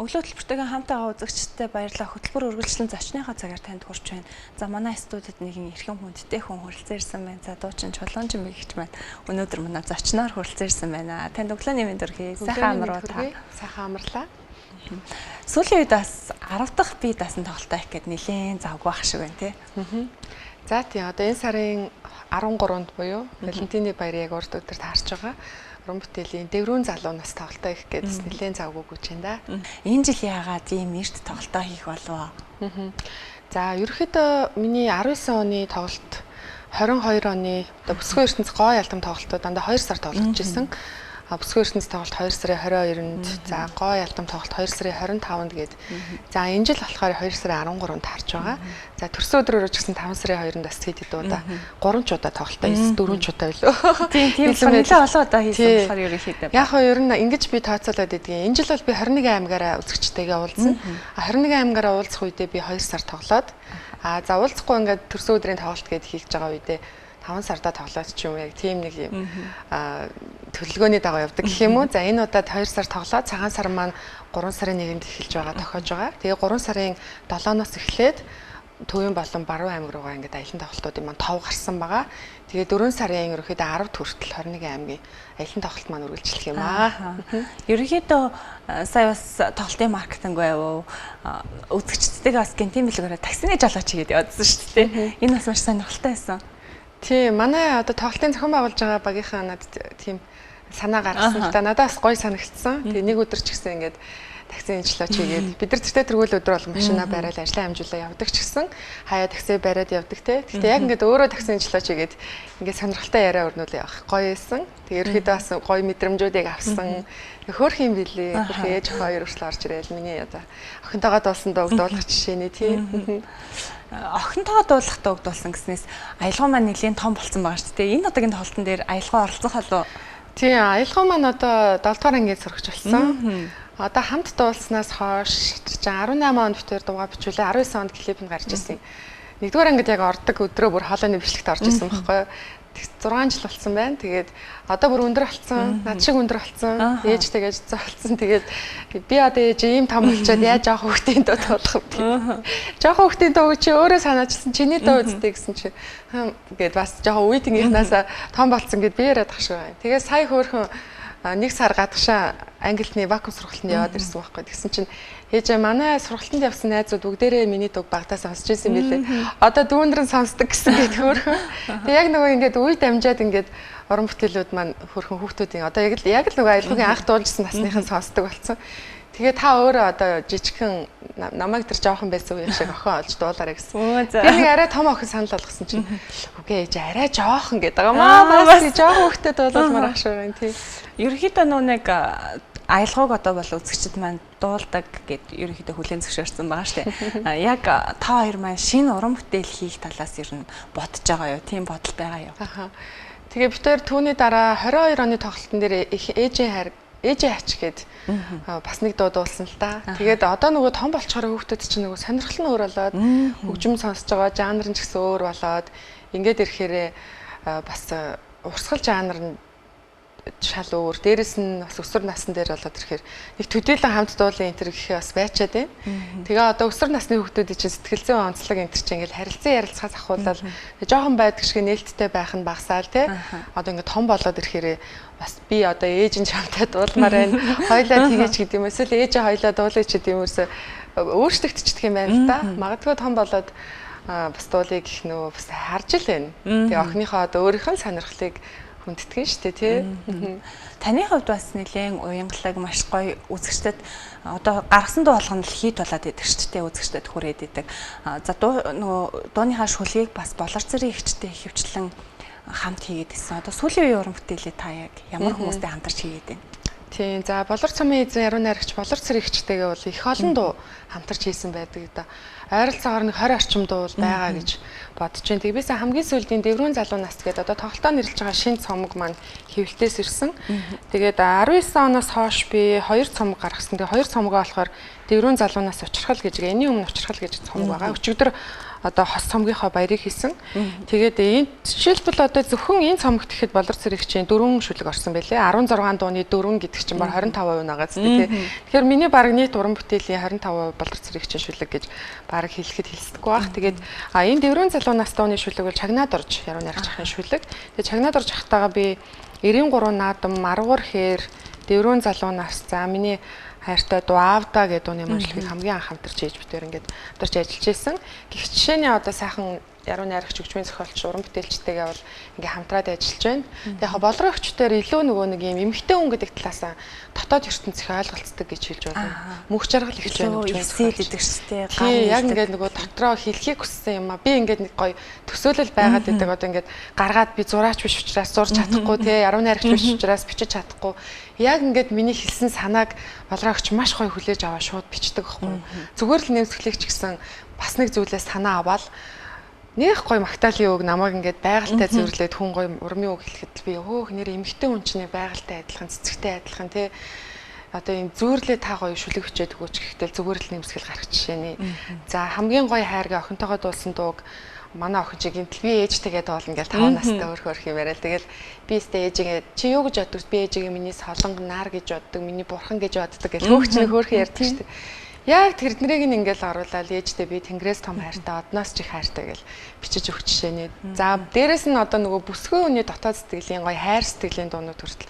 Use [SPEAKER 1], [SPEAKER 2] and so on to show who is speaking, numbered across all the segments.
[SPEAKER 1] Өглөө төлбөртэйгээ хамт байгаа үзэгчдэд баярлалаа. Хөтөлбөр үргэлжлэн зочныхоо цагаар танд хүрч байна. За, манай студид нэгэн эрхэм хүндтэй хүн хүрэлцэн ирсэн байна. За, дуучин Чулуунжин мэгч маань өнөөдөр манай зочноор хүрэлцэн ирсэн байна. Танд өглөөний мэнд хүргэе. Сайхан амруу та.
[SPEAKER 2] Сайхан амарлаа.
[SPEAKER 1] Сүүлийн үед бас 10 дахь бие даасан тоглолтоо их гээд нэлээд завгүй байх шиг байна, тий.
[SPEAKER 2] За, тийм, одоо энэ сарын 13-нд буюу Валентины баярыг яг урд өдөр таарч байгаа. Уран бүтээлийн Дэврүүн залуу нас тоглолтоо их гэдээс нэлээд завгүй гүч юм да.
[SPEAKER 1] Энэ жил яагаад ийм эрт тоглолтоо хийх болов?
[SPEAKER 2] За, ерөөхдөө миний 19 оны тоглолт, 22 оны одоо Бүсгүй ертөнц, гоо ялдам тоглолтууд дандаа 2 сар тоглогдож исэн. Бүсгүй ертөнц тоглолт 2 сарын 22-нд, за, гоо ялдам тоглолт 2 сарын 25-нд гээд. За, энэ жил болохоор 2 сарын 13-нд таарч байгаа. За, төрсөн өдрөөрөө ч гэсэн 5 сарын 2-нд бас хэд хэд удаа, 3 ч удаа тоглолтоо хийсэн, 4 ч удаа билүү.
[SPEAKER 1] Тийм, нэлээд олон удаа хийсэн болохоор ерөнхийдөө.
[SPEAKER 2] Яг хоо ер нь ингэж би тооцоолоод идэгин. Энэ жил бол би 21 аймгаараа үзэгчтэйгээ уулзсан. 21 аймгаараа уулзах үедээ би 2 сар тоглоод, за, уулзахгүй ингээд төрсөн өдрийн тоглолт гээд хийж байгаа үедээ 5 сарда тоглоод ч юм, яг тийм нэг юм төлөвлөгөөний дагуу явдаг гэх юм уу. За, энэ удаад 2 сар тоглоод цагаан сар маань 3 сарын 1-нд эхэлж байгаа, тохиож байгаа. Тэгээ 3 сарын 7-оос эхлээд төвийн болон баруун аймаг руугаа ингээд аялан тоглолтуудын маань тов гарсан байгаа. Тэгээ 4 сарын ерөнхийдөө 10 хүртэл 21 аймгийн аялан тоглолт маань үргэлжлэх юм аа.
[SPEAKER 1] Ерөнхийдөө сая бас тоглолтын маркетинг байв. Үзэгчдтэйгээ бас гэнтийн бэлгээрээ таксины жолооч хийгээд явуулсан шүү дээ. Энэ бас маш сонирхолтой байсан.
[SPEAKER 2] Тийм, манай одоо тоглолтын зохион байгуулж байгаа багийнхаа надад тийм санаа гаргасан л да. Надад бас гоё санагдсан. Тэгээ нэг өдөр ч гэсэн ингээд такси жолооч хийгээд, бид нар тэртээ тэргүүл өдөр бол машина бариад ажлаа амжуулаа явдаг ч гэсэн хаяа такси бариад явдаг те. Гэхдээ яг ингээд өөрөө такси жолооч хийгээд ингээд сонирхолтой яриа өрнүүлээ явах гоё байсан. Тэгээ ерөөхдөө бас гоё мэдрэмжүүдийг авсан. Хөөх юм билээ. Хөөх ээж хоёр өршлө орж ирээл миний одоо охинтойгоо дуулсан дууг дуулах жишээний, тийм.
[SPEAKER 1] Охинтойгоо дуулах дууг дуулсан гэснээс аялгау маань нэлийн том болсон байгаа шүү дээ. Энэ удаагийн тоглолтын дээр аялгау оролцох болов?
[SPEAKER 2] Тийм, аялгау маань одоо 7 дугаар ангийн сурагч болсон. Одоо хамт дуулснаас хойш 18 онд битээр дуугаа бичүүлээ, 19 онд клип нь гарч ирсэн. Нэгдүгээр ангид яг ордог өдрөө бүр хоолойны бичлэгт орж ирсэн байхгүй юу? 6 жил болсон байна. Тэгээд одоо бүр өндөр болсон. Над шиг өндөр болсон. Ээж тэгэж золцсон. Тэгээд би одоо ээж ийм том болчоод яаж жоох хүүхдийн дуу дуулах вэ? Жоох хүүхдийн дуу чи өөрөө санаачилсан, чиний дуу үстэй гэсэн чи гээд бас жоох үеийнхнээс том болсон гэд би яриад ах шиг байна. Тэгээд сая хөөхөн нэг сар гадагшаа англиний вакуум сургалтанд яваад ирсэн байхгүй. Тэгсэн чинь ээжээ, манай сургалтанд явсан найзууд бүгдээрээ миний дууг багтаа сонсч ирсэн билээ. Одоо дүүнэр нь сонсдог гэсэн гээд хөөрхөн. Тэгээ яг нөгөө ингээд үе дамжаад ингээд уран бүтээлүүд маань хөөрхөн хүүхдүүдийн одоо яг л нөгөө аялгаугийн анх дуулжсэн насныхан сонсдог болсон. Тэгээ та өөрөө одоо жижигхэн намайг тэр жоохон байсан үеийн шиг охин олж дуулаарай гэсэн. Би нэг арай том охин санал болгосон чинь үгүй ээж, арай жоохон гэдэг байгаа маа. Бас жоохон хүүхдэд дуулуулмаар ах шиг байна, тий.
[SPEAKER 1] Ерөнхийдөө нөө нэг аялгауг одоо бол үзэгчд маань дуулдаг гэд ерөнхийдөө хүлээн зөвшөөрсөн байгаа шүү дээ. Яг та хоёр маань шинэ уран бүтээл хийх талаас ер нь бодож байгаа юу? Тийм бодол байгаа юу?
[SPEAKER 2] Аха. Тэгээ бид хоёр түүний дараа 22 оны тоглолтын дээр ээжийн хайр, ээжээ хач гээд бас нэг дуу дуулсан л да. Тэгээд одоо нөгөө том болчоор хүүхдүүд чинь нөгөө сонирхол нь өөр болоод, хөгжим сонсож байгаа жанр нь ч гэсэн өөр болоод ингээд ирэхээрээ бас урсгал жанр нь шал өөр. Дээрэс нь бас өсвөр насн дээр болоод ирэхээр нэг төдийлөн хамт дуулын энэ төр гэхээ бас байчаад байна. Тэгээ одоо өсвөр насны хүүхдүүдийн чинь сэтгэл зүйн онцлог энэ төр чинь ингээл харилцан ярилцахаас ахуулаад жоохон байдаг шиг нээлттэй байх нь багасаал, тий. Одоо ингээд том болоод ирэхээр бас би одоо ээж нь чамтай дуулмаар байна. Хоёлаа тгийч гэдэг юм эсвэл ээжээ хоёлаа дуулъя ч гэдэг юм ерөөсө өөрчлөгдчихдөг юм байна л да. Магадгүй том болоод бас дуулыг гэх нөө бас харж л байна. Тэгээ охиныхоо одоо өөрийнх нь сонирхлыг хүндэтгэн шүү дээ, тий.
[SPEAKER 1] Таны хувьд бас нэлээд уянгалаг маш гоё үзэгчдэд одоо гаргасан дуу болгоно л хит болоод идэг шүү дээ, үзэгчдэд хүрээд идэг. За, дуу нөгөө дууныхаа шүлгийг бас Болор цэрийн эгчтэй ихэвчлэн хамт хийгээд исэн. Одоо сүүлийн үеийн уран бүтээлээ та яг ямар хүмүүстэй хамтарч хийгээд байна?
[SPEAKER 2] Тийм, за, Болор цомын эзэн яруу найрагч Болор цэрийн эгчтэйгээ бол их олон дуу хамтарч хийсэн байдаг да. Ойролцоогоор нэг 20 орчим дуу бол байгаа гэж бодож байна. Тэгээ бисаа хамгийн сүүлийн Дэврүүн залуу нас гэдэг одоо тоглолтоо нэрлэж байгаа шинэ цомог маань хэвлэлтээс ирсэн. Тэгээд 19 оноос хойш би 2 цомог гаргасан. Тэгээ 2 цомогоо болохоор Дэврүүн залуу нас, Учрхал гэж, энэний өмнө Учрхал гэж цомог байгаа. Өчигдөр одоо хос цомгийнхоо баярыг хийсэн. Тэгээд энэ жишээлбэл одоо зөвхөн энэ цомогт гэхэд Болор цэрэгчийн 4 шүлэг орсон байлээ. 16 дууны 4 гэдэг чинь баг 25% нагаа зү тий. Тэгэхээр миний баг нийт уран бүтээлийн 25% Болор цэрэгчийн шүлэг гэж баг хэлэхэд хэлсдэггүй бах. Тэгээд энэ дэврүүн залуунаас дууны шүлэг бол чагнаад орж яруу найрагч ахын шүлэг. Тэгээд чагнаад орж ахтайгаа би 93 наадам, 10 хээр дэврүүн залуунаас за миний хайртай дуу Аавда гэдэг дууны маншлыг хамгийн анх хамтарч хийж битээр ингээд хамтарч ажиллаж исэн. Гэх жишээний одоо сайхан яруу найрагч хөгжмийн зохиолч уран бүтээлчтэйгээ бол ингээ хамтраад ажиллаж байна. Тэгээ яг болроо өвчтөр илүү нөгөө нэг юм эмэгтэй хүн гэдэг талаасаа дотоод ертөнцийн ойлголцдог гэж хэлж байна. Мөнх жаргал их байна
[SPEAKER 1] хөгжмийн зохиолч гэдэг шүү дээ.
[SPEAKER 2] Тий, яг ингээд нөгөө дотроо хэлхийг хүссэн юм а. Би ингээд нэг гоё төсөөлөл байгаад байдаг. Одоо ингээд гаргаад би зураач биш учраас зурж чадахгүй тий, яруу найрагч биш учраас бичиж чадахгүй. Яг ингээд миний хэлсэн санааг болроо өвч маш гоё хүлээж аваа шууд бичдэг байхгүй. Зүгээр л нэмсгэлэгч гэсэн бас нэг зүйлээс санаа аваад нэх гоё магтаалын үг намайг ингээд байгальтай зөвөрлөөд хүн гоё урмын үг хэлэхэд би хөөх нэр эмэгтэй хүн чинь байгальтай адилхан цэцэгтэй адилхан тий одоо юм зүүрлээ та гоё шүлэг хүчээд өгөөч гэхдээ зүгээр л нэмсгэл гарах жишээний. За хамгийн гоё хайргаа охинтойгоо дуулсан дууг манай охин чи гинтл би ээжтэйгээ дуулна гэл 5 настай өөр хөөрх юм яриа л тэгэл би өстө ээжигээ чи юу гэж боддог би ээжигээ миний солонго нар гэж боддог миний бурхан гэж боддог гэл хөөх чи хөөрхөн ярьдаг шүү дээ. Яг тэрднийг нь ингээл оруулаад ээжтэй би тэнгэрээс том хайртай, одноос ч их хайртай гэл бичиж өгч жишээний. За дээрэс нь одоо нөгөө бүсгүй хүний дотоод сэтгэлийн гоё хайр сэтгэлийн дуунууд хүртэл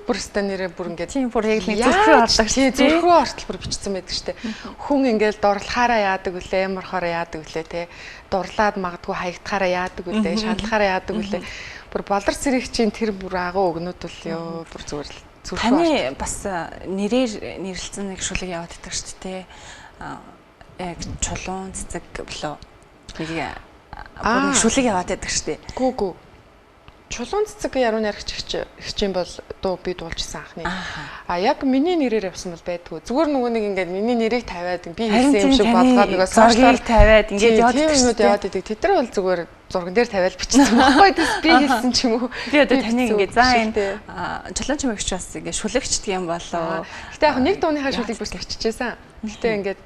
[SPEAKER 2] бүр өстой нэрээ бүр ингээд
[SPEAKER 1] тийм бүр яг нэг зүрх рүү ордог
[SPEAKER 2] тий зүрх рүү ортол бүр бичсэн байдаг штэ. Хүн ингээл дурлахаараа яадаг үлээ, ямархаараа яадаг үлээ те. Дурлаад магадгүй хаягдахаараа яадаг үлээ, шаналхаараа яадаг үлээ. Бүр болор цэрэгчийн тэр бүр агуу өгнүүд бол ёо бүр зүгээр л
[SPEAKER 1] таны бас нэрээр нэрлэлсэн нэг шүлэг яваад байдаг шүү дээ. Яг чулуун цэцэг болоо нэг бүр нэг шүлэг яваад байдаг шүү дээ.
[SPEAKER 2] Гүү гүү. Чулуун цэцэг яруу найрагч хичээн бол дуу би дуулжсэн анхны. А яг миний нэрээр явсан бол байдгүй. Зүгээр нөгөө нэг ингээд миний нэрийг тавиад би хэлсэн юм шиг болгоод нөгөө
[SPEAKER 1] сошиалаар тавиад ингээд
[SPEAKER 2] яваад тийм юмуд яваад идэг. Тэд нар бол зүгээр зурган дээр тавиад бичсэн байхгүй. Тэс би хэлсэн ч юм уу.
[SPEAKER 1] Би одоо таныг ингээд за энэ чулуун чимэгч бас ингээд шүлэгчдэг юм болоо.
[SPEAKER 2] Гэтэ яг нэг дууныхаа шүлгийг бас биччихсэн. Гэтэ ингээд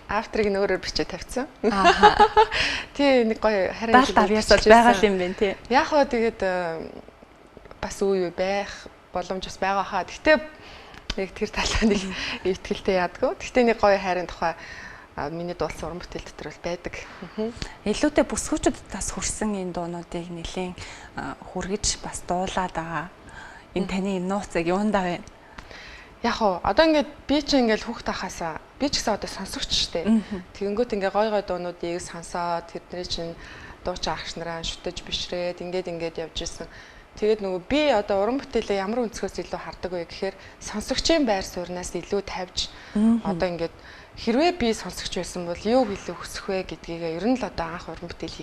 [SPEAKER 2] авторыг нь өөрөөр бичиж тавьсан.
[SPEAKER 1] Аа.
[SPEAKER 2] Тий нэг гоё
[SPEAKER 1] харин давьяас бол байгаа юм байна тий.
[SPEAKER 2] Яг хоо тэгээд бас үе үе байх боломж бас байгаа хаа. Гэтэ нэг тэр талаа нэг итгэлтэй яадгүй. Гэтэ нэг гоё хайрын тухай миний дуулсан уран бүтээл дотор бол байдаг.
[SPEAKER 1] Илүүтэй бүсгүүчүүд бас хүрсэн энэ дуунуудыг нэлээд хүргэж бас дуулаад байгаа. Энэ таны нууцыг юундаа вэ?
[SPEAKER 2] Яг уу одоо ингээд би чи ингээд хүүхд ахаасаа би ч гэсэн одоо сонсогч штэ. Тэгэнгүүт ингээ гой гой дуунуудыг сонсоод тэдний чинь дуучин агч нараа шүтэж бишрээд ингээд ингээд явж исэн. Тэгээд нөгөө би одоо уран бүтээлээ ямар өнцгөөс илүү хардаг вэ гэхээр сонсогчийн байр сууриас илүү тавьж одоо ингээд хэрвээ би сонсогч байсан бол юу илүү хүсэх вэ гэдгийг ер нь л одоо анх уран бүтээл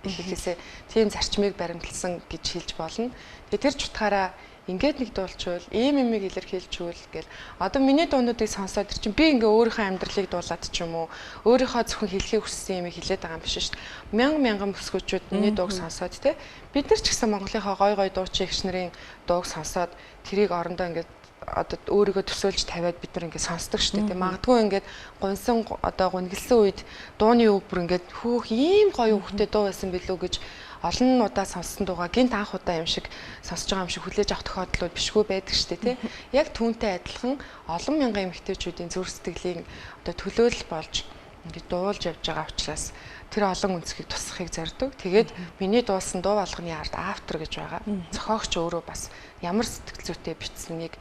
[SPEAKER 2] хийхээсээ тийм зарчмыг баримтлсан гэж хэлж болно. Тэгээд тэр чутгаараа ингээд нэг дуулчвал ийм юмыг илэрхийлчүүл гэл одоо миний дуунуудыг сонсоод тэр чинь би ингээ өөрийнхөө амьдралыг дуулаад ч юм уу өөрийнхөө зөвхөн хэлхийг хүссэн юмыг хэлээд байгаа юм биш шүү дээ. Мянган мянган бүсгүүчүүд миний дууг сонсоод те бид нар ч гэсэн Монголынхоо гой гой дуучин эгч нарын дууг сонсоод тэрийг орондоо ингээд одоо өөрийгөө төсөөлж тавиад бид нар ингээд сонсдог шүү дээ. Магадгүй ингээд гунсан одоо гунигэлсэн үед дууны үг бүр ингээд хөөх ийм гоё үгтэй дуу байсан билүү гэж олон удаа сонссон дуугаа гинт анх удаа юм шиг сонсож байгаа юм шиг хүлээж авах тохиолдлууд бишгүй байдаг шүү дээ тий. Яг түүнтэй адилхан олон мянган эмэгтэйчүүдийн зүрх сэтгэлийн одоо төлөөлөл болж ингээд дуулж явж байгаа учраас тэр олон өнцгийг тусгахыг зорддог. Тэгээд миний дуулсан дуу болгоны ард автор гэж байгаа. Зохиогч өөрөө бас ямар сэтгэл зүйтэй бичсэнийг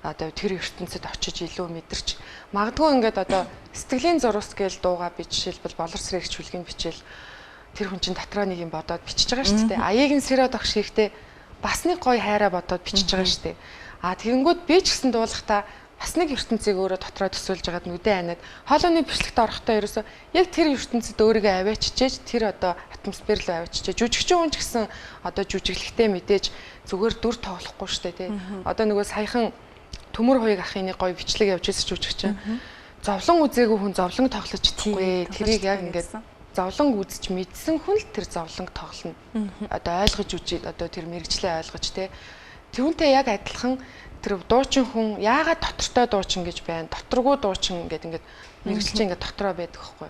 [SPEAKER 2] одоо тэр ертөнцид очиж илүү мэдэрч магадгүй ингээд одоо сэтгэлийн зурус гээл дуугаа би жишээлбэл болор сэрэгч хүлгийг бичээл тэр хүн чинь дотроо нэг юм бодоод бичиж байгаа шүү дээ. Аяыг нь сэрэ догш хийхдээ бас нэг гоё хайраа бодоод бичиж байгаа шүү дээ. А тэгэнгүүт би ч гэсэн дуулахдаа бас нэг ертөнцийг өөрөө дотроо төсөөлж байгаад нүдэн анаад хоолойны бичлэгт орохдоо ерөөсөө яг тэр ертөнцид өөрийгөө аваачижээж тэр одоо атмосфер руу аваачижээ. Жүжигчин хүн ч гэсэн одоо жүжиглэхдээ мэдээж зүгээр дүр тоглохгүй шүү дээ тий. Одоо нөгөө саяхан төмөр хуйг ахын нэг гоё бичлэг явж ирсэн жүжигчин. Зовлон үзээгүй хүн зовлон тоглож чадахгүй. Тэрийг яг ингээд зовлон үзэж мэдсэн хүн л тэр зовлонг тоглоно. Одоо ойлгож үжиж одоо тэр мэрэгчлээ ойлгож те. Түүнтэй яг адилхан тэр дуучин хүн яагаад дотортой дуучин гэж байна? Доторгүй дуучин гэдэг ингээд мэрэгчлээ ингээд дотроо байдаг байхгүй.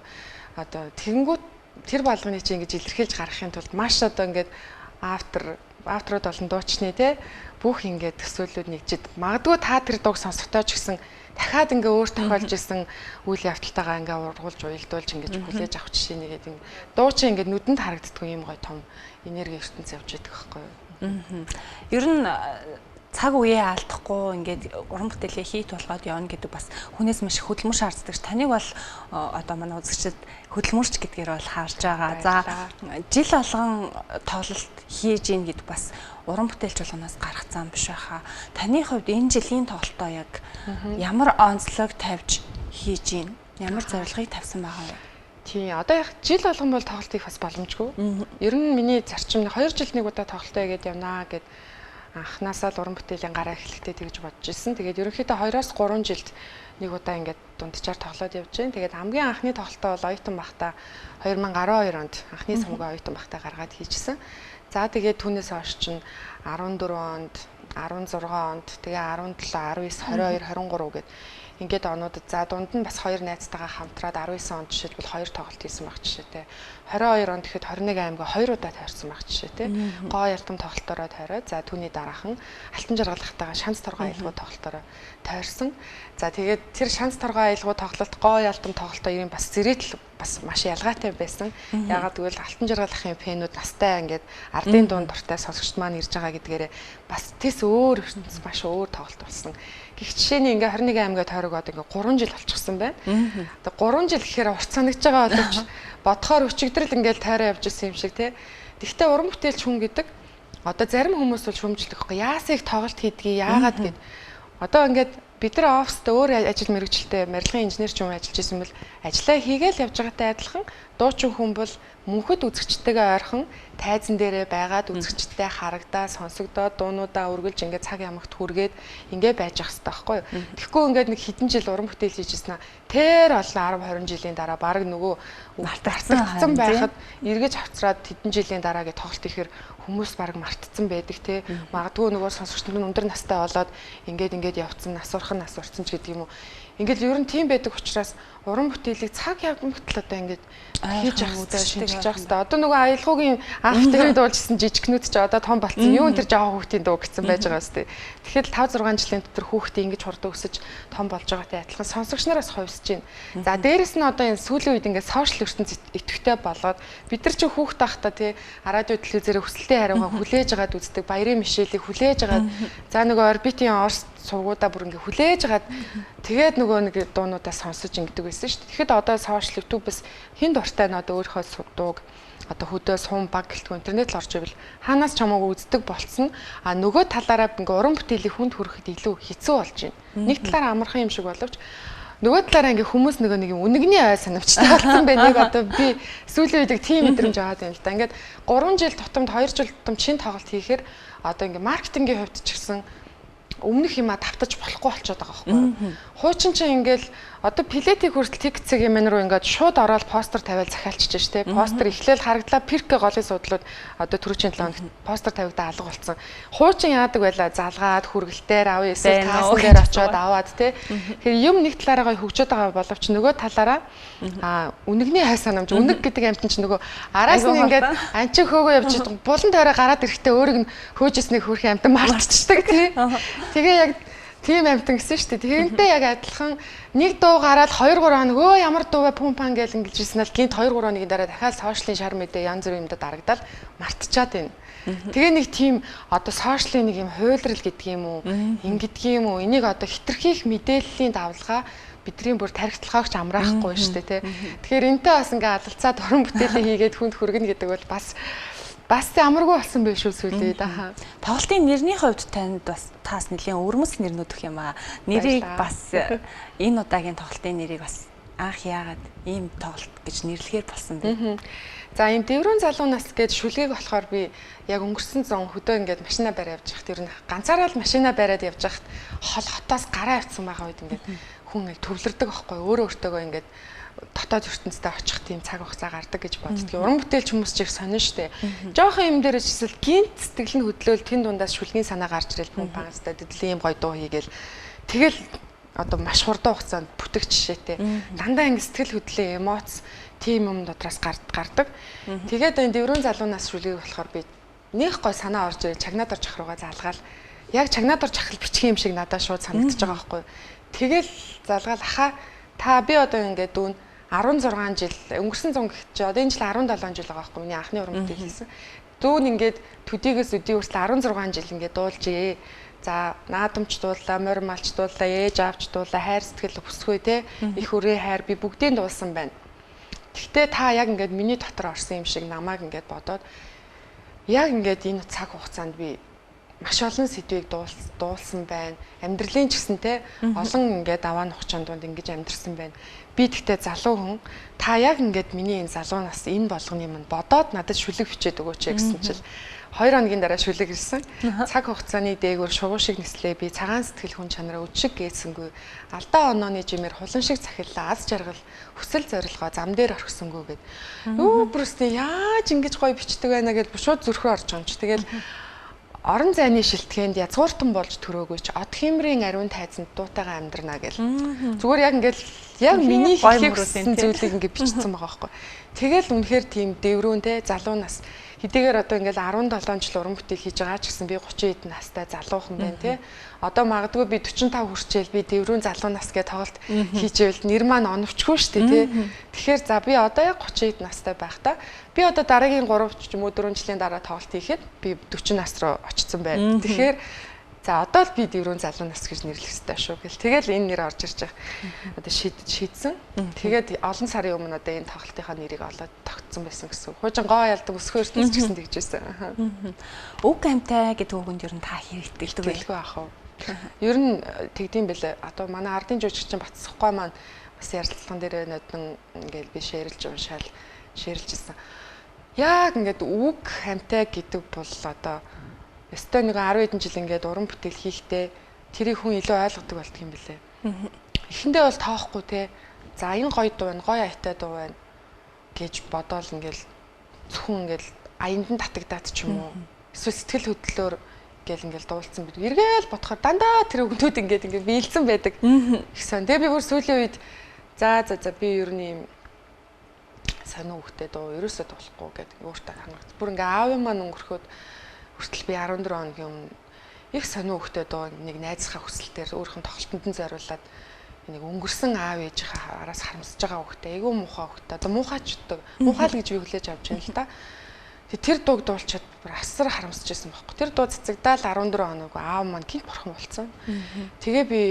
[SPEAKER 2] Одоо тэгэнгүүт тэр болгоны чи ингэж илэрхийлж гаргахын тулд маш одоо ингээд авторууд болон дуучны те бүх ингээд төсөөллүүд нэгжид магадгүй та тэр дууг сонсохдоо ч гэсэн дахиад ингээ өөр тохиолж исэн үйл явдалтайгаа ингээ ургуулж уялдуулж ингэж хүлээж авах жишээ нэгээд ингээ дуу чи ингээ нүдэнд харагддаггүй юм гоё том энерги ертөнц явж идэг байхгүй юу.
[SPEAKER 1] Ер нь цаг үеэ алдахгүй ингээд уран бүтээлээ хийх тулгаад явна гэдэг бас хүнээс маш их хөдөлмөр шаарддаг. Таныг бол одоо манай үзэгчид хөдөлмөрч гэдгээр бол харж байгаа. За жил болгон тоглолт хийж ийн гэдэг бас уран бүтээлч болгоноос гарах зам биш байхаа. Таны хувьд энэ жилийн тоглолтоо яг ямар онцлог тавьж хийж ийн? Ямар зорилгыг тавьсан байгаа вэ?
[SPEAKER 2] Тийм, одоо яг жил болгон бол тоглолт хийх бас боломжгүй. Ер нь миний зарчим 2 жилд нэг удаа тоглолтоо хийгээд явнаа гэд анханасаа л уран бүтээлийн гараа эхлэхдээ тэгж бодож ирсэн. Тэгээд ерөнхийдөө 2-3 жилд нэг удаа ингээд дунджаар тоглоод явж байна. Тэгээд хамгийн анхны тоглолтоо бол оюутан байхдаа 2012 онд анхны цомгоо оюутан байхдаа гаргаад хийжсэн. За тэгээд түүнээс хойш чинь 14 онд, 16 онд, тэгээ 17, 19, 22, 23 гээд ингээд онуудад за дунд нь бас хоёр найзтайгаа хамтраад 19 онд жишээлбэл 2 тоглолт хийсэн баг жишээтэй. 22 онд гэхэд 21 аймгаа 2 удаа тойрсон баг жишээтэй. Гоо ялдам тоглолтоороо тойроод за түүний дараахан Алтан жаргалахтайгаа шанц торгой аялгау тоглолтоороо тойрсон. За тэгээд тэр шанц торгой аялгау тоглолт гоо ялдам тоглолтоо ерэн бас зэрэгтэл бас маш ялгаатай байсан. Ягаад гэвэл Алтан жаргалахын фэнүүд настай ингээд ардын дунд дуртай сонсогчд маань ирж байгаа гэдгээрээ бас тэс өөр ертөнц маш өөр тоглолт болсон. Гэх жишээний ингээ 21 аймгаа тойрогоод ингээ 3 жил болчихсон байна. Тэгээ 3 жил гэхээр урт санагдж байгаа боловч бодохоор өчигдрэл ингээл тойроо явж исэн юм шиг тий. Тэгвэл уран бүтээлч хүн гэдэг одоо зарим хүмүүс бол шүмжлэх байхгүй. Яасан их тоглолт хийдгийг яагаад гэд. Одоо ингээд бид нар оффист өөр ажил мэргэжилтэй барилгын инженер ч юм ажиллаж исэн бол ажлаа хийгээл явж байгаатай адилхан дуучин хүн бол мөнхөд үзэгчтэйгээ ойрхон тайзан дээрээ байгаад үзэгчтэй харагдаа сонсогдоод дуунуудаа үргэлж ингээд цаг ямагт хүргээд ингээд байж ах хэрэгтэй байхгүй юу. Тэгэхгүй ингээд нэг хэдэн жил уран бүтээл хийжсэн тэр олон 10 20 жилийн дараа баг нөгөө мартагдсан байхад эргэж авцраад хэдэн жилийн дараа гээ тоглолт ихээр хүмүүс баг мартцсан байдаг те. Магадгүй нөгөө сонсогч нар нь өндөр настай болоод ингээд ингээд явцсан нас урхан нас урцсан ч гэдэг юм уу. Ингээд ер нь тийм байдаг учраас уран бүтээлийг цаг явмагтал одоо ингээд хийж явах хэрэгтэй, шинжилж явах хэрэгтэй. Одоо нөгөө аялгаугийн анх тэрийг дуулжсэн жижигнүүд ч одоо том болцсон. Юу энэ тэр жоохон хүүхдийн дуу гэсэн байж байгаа сте. Тэгэхээр 5 6 жилийн дотор хүүхдээ ингэж хурдан өсөж том болж байгаатай адилхан сонсогч нараас хувьсаж байна. За дээрэс нь одоо энэ сүүлийн үед ингээд сошиал ертөнц идэвхтэй болоод бид нар чи хүүхд байхдаа тий радио телевизээрээ хүсэлтийн хариугаа хүлээж агаад үздэг, баярын мишэлийг хүлээж агаад за нөгөө орбитын Орос сувгуудаа бүр ингээ хүлээж агаад тэгээд нөгөө нэг дуунуудаа сонсож ингэдэг байсан шүү дээ. Тэгэхэд одоо сошиал YouTube-с хэн дуртай нь одоо өөрийнхөө дууг одоо хөдөө сум баг гэлтгүй интернет л орж ивэл хаанаас ч хамаагүй үздэг болцсон. А нөгөө талаараа ингээ уран бүтээлийг хүнд хүрэхэд илүү хэцүү болж байна. Нэг талаараа амархан юм шиг боловч нөгөө талаараа ингээ хүмүүс нөгөө нэг юм үнэгний ой санамжтай болсон байна. Яг одоо би сүүлийн үед тийм мэдрэмж аваад байна л да. Ингээд 3 жил тутамд 2 жил тутамд шин тоглолт хийхээр одоо ингээ маркетингийн хувьд ч гэсэн өмнөх юмаа давтаж болохгүй болчиход байгаа байхгүй юу. Хуучин чинь ингээл одоо плетийг хүртэл TikTok юм руу ингээд шууд ороод постэр тавиал захиалчихж штэ. Постэр эхлээл харагдлаа перкэ голын судлууд одоо түрүүчийн 7 хоногт постэр тавигдаа алга болсон. Хуучин яадаг байла залгаад хүргэлтээр авъя эсвэл кассан дээр очиод аваад те. Тэгэхээр юм нэг талаараа гой хөгжөөд байгаа боловч нөгөө талаараа үнэгний хай санамж үнэг гэдэг амтэн чинь нөгөө араас нь ингээд анчин хөөгөө явж булан тойроо гараад ирэхдээ өөрийг нь хөөжснийг хөөрхөн амтан мартчихдаг тий. Тэгээ яг тийм амтан гэсэн шүү дээ. Тэрнтэй яг адилхан нэг дуу гараад 2 3 хоног өө ямар дуу вэ пум пан гэл ингэж ирсэн л гинт 2 3 хоногийн дараа дахиад сошиалын шар мэдээ янз бүрийн юмдад дарагдал мартчихад байна. Тэгээ нэг тийм одоо сошиалын нэг юм хуйлрал гэдэг юм уу, ингэдэг юм уу, энийг одоо хитрхийх мэдээллийн давлгаа бидний бүр тархитлагаагч амраахгүй шүү дээ тий. Тэгэхээр энтэй бас ингээ алалцаад уран бүтээлээ хийгээд хүнд хүргэнэ гэдэг бол бас амаргүй болсон байх шүү сүүлийн үед.
[SPEAKER 1] Тоглолтын нэрний хувьд танд бас таас нэлийн өвөрмөс нэрнүүд өгөх юм аа. Нэрийг бас энэ удаагийн тоглолтын нэрийг бас анх яагаад ийм тоглолт гэж нэрлэхээр болсон бэ?
[SPEAKER 2] За энэ дэврүүн залуу нас гэж шүлгийг болохоор би яг өнгөрсөн зун хөдөө ингээд машина бариад явж байхад ер нь ганцаараа л машина бариад явж байхад хол хотоос гараа авцсан байгаа үед ингээд хүн төвлөрдөг байхгүй өөрөө өөртөөгөө ингээд дотоод ертөнцтэй очих тийм цаг хугацаа гардаг гэж боддгийг. Уран бүтээлч хүмүүс ч их сонин штэ. Жохон юм дээр ч эсвэл гинт сэтгэл нь хөдлөөл тэн дундаас шүлгийн санаа гарч ирэл пүн панстай тэдлийн юм гоё дуу хийгээл тэгэл одоо маш хурдан хугацаанд бүтэх жишээтэй. Дандаа ингэ сэтгэл хөдлөлийн эмоц тийм юм дотроос гардаг. Тэгээд энэ дэврүүн залуунаас шүлгийг болохоор би нэх гой санаа орж ирээ чагнаад орж ах руугаа залгаал. Яг чагнаад орж ахал бичих юм шиг надад шууд санагдаж байгаа байхгүй. Тэгэл залгаал ахаа та би одоо ингэ дүүн 16 жил өнгөрсөн зун гэхэд чи одоо энэ жил 17 жил байгаа байхгүй миний анхны уран бүтээл хийсэн. Дүүн ингээд төдийгөөс өдий хүртэл 16 жил ингээд дуулжээ. За наадамч дуулаа, морь малч дуулаа, ээж аавч дуулаа, хайр сэтгэл өсгөө те. Их үрээ хайр би бүгдийг дуулсан байна. Гэхдээ та яг ингээд миний дотор орсон юм шиг намайг ингээд бодоод яг ингээд энэ цаг хугацаанд би маш олон сэдвийг дуулсан байна. Амьдралын ч гэсэн те олон ингээд аваа нухчаан дунд ингэж амьдрсан байна. Би тэгтээ залуу хүн та яг ингээд миний энэ залуу нас энэ болгоны юм бодоод надад шүлэг бичээд өгөөч гэсэн чил 2 хоногийн дараа шүлэг ирсэн. Цаг хугацааны дээгүүр шугуу шиг нислээ. Би цагаан сэтгэл хүн чанараа өд шиг гээсэнгүй. Алдаа онооны жимээр хулан шиг цахиллаа. Аз жаргал, хүсэл зорилгоо зам дээр орхисонгүй гэд. Юу бүрстэй яаж ингэж гоё бичдэг байна гэж шууд зүрхөө орж байгаа юм чи. Тэгэл орон зайны шилтгэнд язгууртан болж төрөөгөөч од хиймрийн ариун тайзанд дуутайгаа амьдрнаа гэл. Зүгээр яг ингээл яг миний хэлхийг хүссэн зүйлийг ингээд бичсэн байгаа байхгүй. Тэгэл үнэхээр тийм дэврүүн те залуу нас хэдийгээр одоо ингээл 17 жил уран бүтээл хийж байгаа ч гэсэн би 30 хэдэн настай залуухан байна те. Одоо магадгүй би 45 хүрчээл би дэврүүн залуу нас гэж тоглолт хийжээвэл нэр маань оновчгүй шүү дээ те. Тэгэхээр за би одоо яг 30 хэдэн настай байхдаа би одоо дараагийн 3 ч юм уу 4 жилийн дараа тоглолт хийхэд би 40 нас руу очсон байна. Тэгэхээр за одоо л би дэврүүн залуу нас гэж нэрлэх ёстой шүү гэл. Тэгэл энэ нэр орж ирж байгаа. Одоо шийдсэн. Тэгээд олон сарын өмнө одоо энэ тоглолтынхаа нэрийг олоод тогтсон байсан гэсэн. Хуучин гоо ялдаг өсгөө ертөнц ч гэсэн тэгж байсан.
[SPEAKER 1] Үг амтай гэдэг үгэнд ер нь та хэрэгтэлдэг
[SPEAKER 2] вэ? Гэлгүй ах уу. Ер нь тэгдэм бэлээ. Одоо манай ардын жүжигчин Батсахгүй маань бас ярилцлаган дээр нодон ингээл би шеэрлж уншаал шеэрлжсэн. Яг ингээд үг амтай гэдэг бол одоо өстой нэг 10 хэдэн жил ингээд уран бүтээл хийхдээ тэрийг хүн илүү ойлгодог болдго юм бэлээ. Эхэндээ бол тоохгүй те. За энэ гоё дуу байна, гоё аятай дуу байна гэж бодоол ингээл зөвхөн ингээл аянд нь татагдаад ч юм уу. Эсвэл сэтгэл хөдлөлөөр гэл ингээл дуулсан байдаг. Эргээл бодохоор дандаа тэр өгнүүд ингээд ингээд биелсэн байдаг. Их сон. Тэгээ би бүр сүүлийн үед за за за би ер нь юм сонио хөвгтэй дуу ерөөсөө дуулахгүй гэдэг өөртөө хангах. Бүр ингээ аавын маань өнгөрөхөд хүртэл би 14 хоногийн өмнө их сонио хөвгтэй дуу нэг найзынхаа хүсэлтээр өөрийнх нь тоглолтод нь зориулаад нэг өнгөрсөн аав ээжийнхээ араас харамсаж байгаа хөвгтэй, айгүй муухай хөвгтэй. Одоо муухай ч гэдэг. Муухай л гэж би хүлээж авч байна л да. Тэр дууг дуулчаад бүр асар харамсаж байсан байхгүй. Тэр дуу цэцэгдаал 14 хоног аав маань гинт бурхан болцсон. Тэгээ би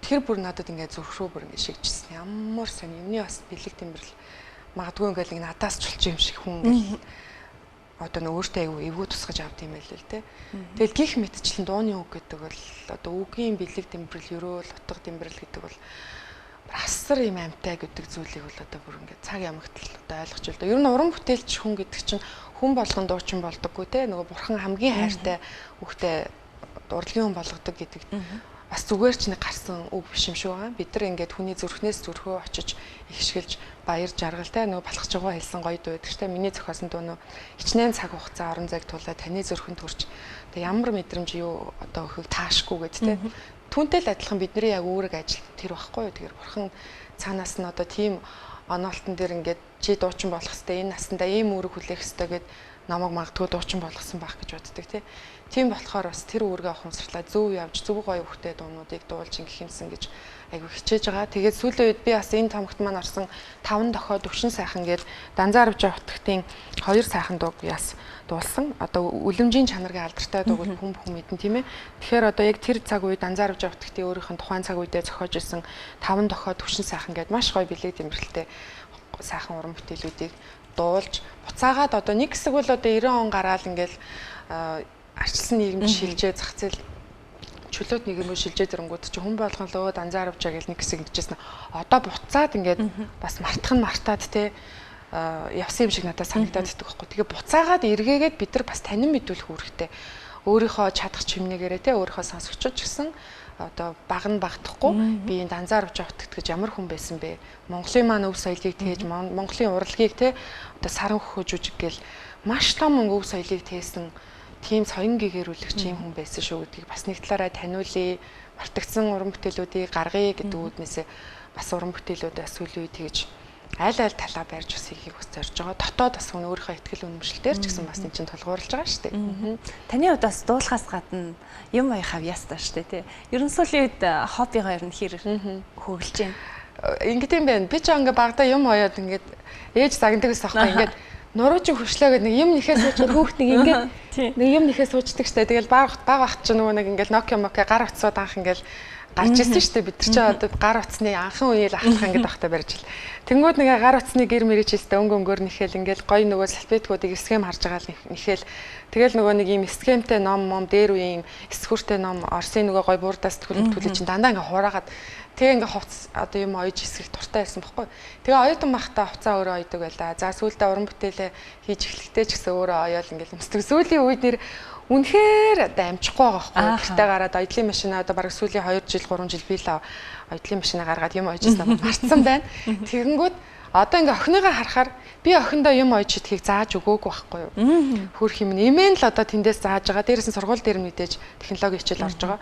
[SPEAKER 2] тэр бүр надад ингээд зүрх рүү бүр ингээд шигжсэн. Ямар сони юмны бас бэлэг тэмбэрл магадгүй ингээд нэг надаас ч болчих юм шиг хүн ингээд одоо нөө өөртөө айгүй эвгүй тусгаж авд юм байл л те. Тэгэл гих мэтчлэн дууны үг гэдэг бол одоо үгийн бэлэг тэмбэрл, ерөөл, утга тэмбэрл гэдэг бол асар юм амтай гэдэг зүйлийг бол одоо бүр ингээд цаг ямагтал одоо ойлгож байна. Ер нь уран бүтээлч хүн гэдэг чинь хүн болгон дуучин болдоггүй те. Нөгөө бурхан хамгийн хайртай хүүхдээ урлагийн хүн болгодог гэдэг бас зүгээр ч нэг гарсан үг биш юм шиг байгаа. Бид нар ингээд хүний зүрхнээс зүрхөө очиж ихшгэлж баяр жаргал те нөгөө балхаж байгаа хэлсэн гоё дуу байдаг ч те. Миний зохиосон дуу нөө хичнээн цаг хугацаа орон зайг тулаа таны зүрхэнд төрч одоо ямар мэдрэмж юу одоо өхийг таашгүй гэд те. Түүнтэй л адилхан бидний яг үүрэг ажил тэр багхгүй юу. Тэгэхээр бурхан цаанаас нь одоо тийм оноолтон дээр ингээд чи дуучин болох хэвээр энэ насандаа ийм үүрэг хүлээх хэвээр гэд намайг магадгүй дуучин болгосон байх гэж боддог тий. Тийм болохоор бас тэр үүргээ ухамсарлаа зөв явж зөв гоё хөвгтэй дуунуудыг дуулж ингэх юмсан гэж айгүй хичээж байгаа. Тэгээд сүүлийн үед би бас энэ тамагт маань орсон 5 дохио төвшин сайхан гээд Данзан арвжаа утгтын 2 сайхан дууг яс дуулсан. Одоо үлэмжийн чанаргийн алдартай дууг бол хүн бүхэн мэдэн тийм ээ. Тэгэхээр одоо яг тэр цаг үед Данзан арвжаа утгтын өөрийнх нь тухайн цаг үедээ зохиож исэн 5 дохио төвшин сайхан гээд маш гоё бэлэг дэмбэрэлтэй сайхан уран бүтээлүүдийг дуулж буцаагаад одоо нэг хэсэг бол одоо 90 он гараал ингээл арчилсан нийгэмд шилжээ зах зээл чөлөөт нийгэмөө шилжээд ирэнгүүт чи хүн болгон л өө Данзан арвжаа гэл нэг хэсэг ингэжсэн. Одоо буцаад ингээд бас мартах нь мартаад те явсан юм шиг надад санагдаад идэх байхгүй. Тэгээ буцаагаад эргээгээд бид нар бас танин мэдүүлэх үүрэгтэй. Өөрийнхөө чадах чимнэгээрээ те өөрийнхөө сонсогчид ч гэсэн одоо баг нь багтахгүй би энэ Данзан арвжаа утгт гэж ямар хүн байсан бэ? Монголын маань өв соёлыг тээж, Монголын урлагийг те одоо саран хөхөө жүжиг гэл маш том өв соёлыг тээсэн тийм соён гэгэрүүлэгч юм хүн байсан шүү гэдгийг бас нэг талаараа таниулъя. мартагдсан уран бүтээлүүдийг гаргая гэдэг үүднээсээ бас уран бүтээлүүдээ сүүлийн үед тэгж аль аль талаа барьж бас хийхийг бас зорж байгаа. Дотоод бас хүн өөрийнхөө ихтгэл үнэмшилтээр ч гэсэн бас энэ чинь тулгуурлаж байгаа шүү дээ.
[SPEAKER 1] Таны хувьд бас дуулахаас гадна юм аях авьяастай шүү дээ, тий. Ер нь сүүлийн үед хоббигоо ер нь хэр хөгөлж байна?
[SPEAKER 2] Ингээд юм байна. Би ч ингээ багадаа юм оёод ингээд ээж загнадаг гэсэн аахгүй ингээд нуруу чи хөршлөө гэдэг нэг юм нэхээ суучаар хөөхт нэг ингээд нэг юм нэхээ суучдаг штэ. Тэгэл баг баг чи нөгөө нэг ингээд Nokia Mokia гар утсууд анх ингээд гарч ирсэн штэ. Бид нар чи одоо гар утсны анхан үеэл ахлах ингээд багтаа барьж ил. Тэнгүүд нэг гар утсны гэр мэрэж хийстэй өнгө өнгөөр нэхэл ингээд гоё нөгөө салфеткуудыг схем харж байгаа л нэхэл. Тэгэл нөгөө нэг юм схемтэй ном мом дээр үеийн эсхүртэй ном Оросын нөгөө гоё буурдаас түлээ чинь дандаа ингээд хураагаад тэгээ ингээ хувцас одоо юм оёж хэсгэх дуртай байсан бохгүй. Тэгээ оюутан байхдаа хувцаа өөрөө оёдог байлаа. За сүүлдээ уран бүтээлээ хийж эхлэхдээ ч гэсэн өөрөө оёол ингээл өмсдөг. Сүүлийн үед нэр үнэхээр одоо амжихгүй байгаа байхгүй. Гэртээ гараад оёдлын машина одоо бараг сүүлийн 2 жил 3 жил би л оёдлын машина гаргаад юм ойжснаа мартсан байна. Тэгэнгүүт одоо ингээ охиныгоо харахаар би охиндоо юм ойж шидэхийг зааж өгөөгүй байхгүй юу. Хөрх юм нэмэн л одоо тэндээс зааж байгаа. Дээрээс нь сургууль дээр мэдээж технологи хичээл орж байгаа.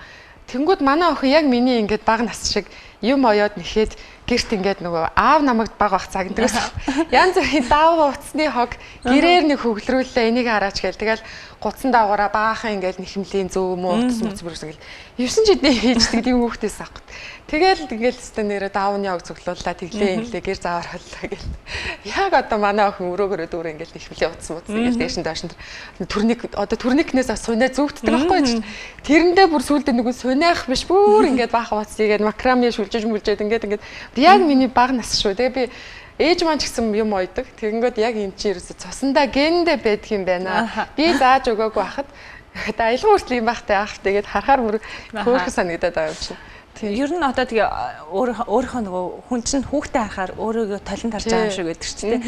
[SPEAKER 2] Тэнгүүд манай охин яг миний ингээд бага нас шиг юм оёод нэхэд гэрт ингээд нөгөө аав намайг баг бах загнадаг гэсэн. Янз бүрийн даав утасны хог гэрээр нэг хөглөрүүллээ энийг хараач гээл. Тэгэл гутсан даагаараа баахан ингээд нэхэмлийн зөө муу утас муц бүрс ингээл 9 жидээ хийждэг тийм хүүхдээс аахгүй. Тэгэл ингээл өстө нэрэ даавны хог цуглууллаа тэглээ инглээ гэр заавар холлоо гэл. Яг одоо манай охин өрөөгөрөө дүүрээ ингээл нэхэмлийн утас муц ингээл дээш нь доош нь төрник одоо төрникнээс суйнаа зүгтдэг байхгүй. Тэрэндээ бүр сүулдэ нөгөө суйнаах биш бүр ингээд баахан утас игээд макраме шүлжиж мүлжээд ингээд ингээд яг миний бага нас шүү. Тэгээ би ээж маань ч гэсэн юм ойдог. Тэгэнгүүт яг юм чи ерөөсө цусандаа гендэ байдг юм байна. Би зааж өгөөгүй байхад аялган хүртэл юм бахтай аах. Тэгээд харахаар бүр хөөрхөн санагдаад байгаа юм чинь.
[SPEAKER 1] Тийм. Ер нь одоо тэгээ өөрийнхөө нөгөө хүн чинь хүүхдээ харахаар өөрийгөө толон тарж байгаа юм шиг байдаг ч тийм.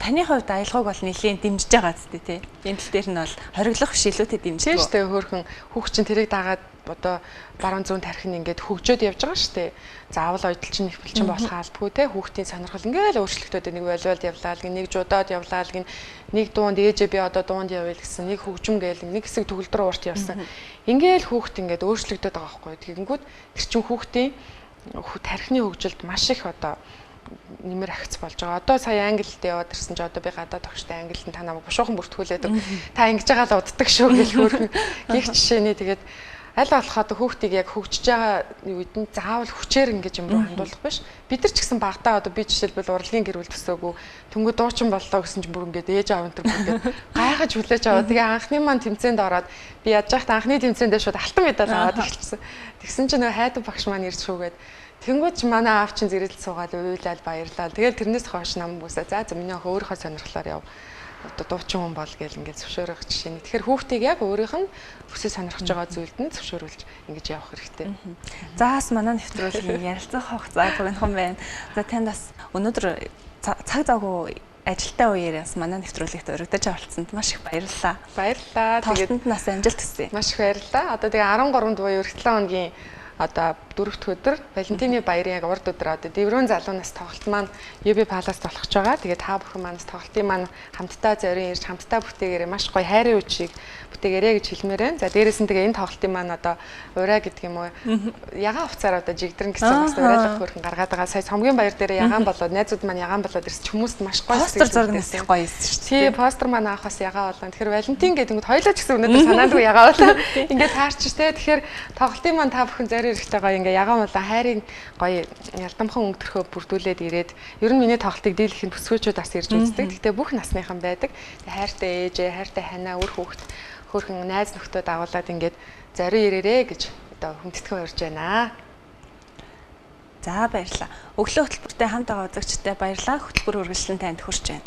[SPEAKER 1] Таны хувьд аялгауг бол нэлийн дэмжиж байгаа зү тий. Энэ тал дээр нь бол хориглох биш илүүтэй дэмжиж.
[SPEAKER 2] Тийм шүү дээ хөөрхөн хүүхд чинь тэрийг дагаад одоо баруун зүүн тархин ингээд хөгжөөд явж байгаа шүү дээ. Заавал ойдол чинь их бэлчин болох албагүй те хүүхдийн сонирхол ингээл өөрчлөгдөд нэг волейбол явлаа л нэг жудаад явлаа л нэг дуунд ээжээ би одоо дуунд явъя гэсэн нэг хөгжим гээл нэг хэсэг төгөлдөр уурт явсан. Ингээл хүүхд ингээд өөрчлөгдөд байгаа байхгүй. Тэгэнгүүт тэр чинь хүүхдийн тархины хөгжилд маш их одоо нэмэр ахиц болж байгаа. Одоо сая англид яваад ирсэн чи одоо би гадаад тогштой англид та намайг бушуухан бүртгүүлээд та ингэж байгаа л уддаг шүү гэл хөөрхөн гих жишээний тэгээд аль болох одоо хүүхдийг яг хөгжиж байгаа үед нь заавал хүчээр ингэж юм руу хандуулах биш. Бид нар ч гэсэн багтаа одоо би жишээлбэл урлагийн гэр бүл төсөөгүй тэнгүү дуучин боллоо гэсэн чинь бүр ингээд ээж аав энэ төр ингээд гайхаж хүлээж аваа. Тэгээ анхны маань тэмцээнд ороод би яаж яхад анхны тэмцээндээ шууд алтан медаль аваад эхэлсэн. Тэгсэн чинь нөгөө хайдаг багш маань ирж шүүгээд тэнгүүд чи манай аав чинь зэрэгэл суугаад уйлал баярлал. Тэгэл тэрнээс хойш нам бүсээ за за миний охин өөрийнхөө сонирхлоор яв. Одоо дуучин хүн бол гэл ингээд зөвшөөрөх жишээ нь. Тэгэхээр хүүхдийг яг өөрийнх нь хүсэж сонирхож байгаа зүйлд нь зөвшөөрүүлж ингэж явах хэрэгтэй.
[SPEAKER 1] За бас манай нэвтрүүлгийн ярилцах хугацаа богинохон байна. За танд бас өнөөдөр цаг завгүй ажилтаа үеэр бас манай нэвтрүүлэгт урагдаж оролцсонд маш их баярлалаа.
[SPEAKER 2] Баярлалаа.
[SPEAKER 1] Тэгээд нас амжилт хүсье.
[SPEAKER 2] Маш их баярлалаа. Одоо тэгээ 13 буюу 7 хоногийн одоо дөрөвт өдөр Валентины баярын яг урд өдөр одоо Дэврүүн залуунаас тоглолт маань UB Palace болох гэж байгаа. Тэгээ та бүхэн манаас тоглолтын маань хамтдаа зорин ирж хамтдаа бүтээгээрээ маш гоё хайрын үчиг бүтээгээрэй гэж хэлмээр байна. За дээрээс нь тэгээ энэ тоглолтын маань одоо урай гэдэг юм уу ягаан хувцаар одоо жигдрэн гэсэн бас урайлах хөрхэн гаргаад байгаа. Сая цомгийн баяр дээр ягаан болоод найзууд маань ягаан болоод ирсэн ч хүмүүст маш гоё
[SPEAKER 1] постэр зураг нас их гоё ирсэн шүү дээ.
[SPEAKER 2] Тий, постэр маань авах бас ягаан болон. Тэгэхээр Валентин гэдэг нь хоёлоо ч гэсэн өнөөдөр санаандгүй ягаан болоо. Ингээд таарч штэ. Тэгэхээр тоглолтын маань та бүхэн зорин ирэхтэй гоё ингээ ягаан болон хайрын гоё ялдамхан өнгө төрхөө бүрдүүлээд ирээд ер нь миний тоглолтыг дийлэх нь бүсгүйчүүд бас ирж үздэг. Гэхдээ бүх насныхан байдаг. Хайртай ээжээ, хайртай ханаа, үр хүүхэд, хөөрхөн найз нөхдөө дагуулад ингээд зорин ирээрээ гэж одоо хүндэтгэн урьж байна.
[SPEAKER 1] За баярлалаа. Өглөө хөтөлбөртэй хамт байгаа үзэгчдэд баярлалаа. Хөтөлбөр үргэлжлэн танд хүрч байна.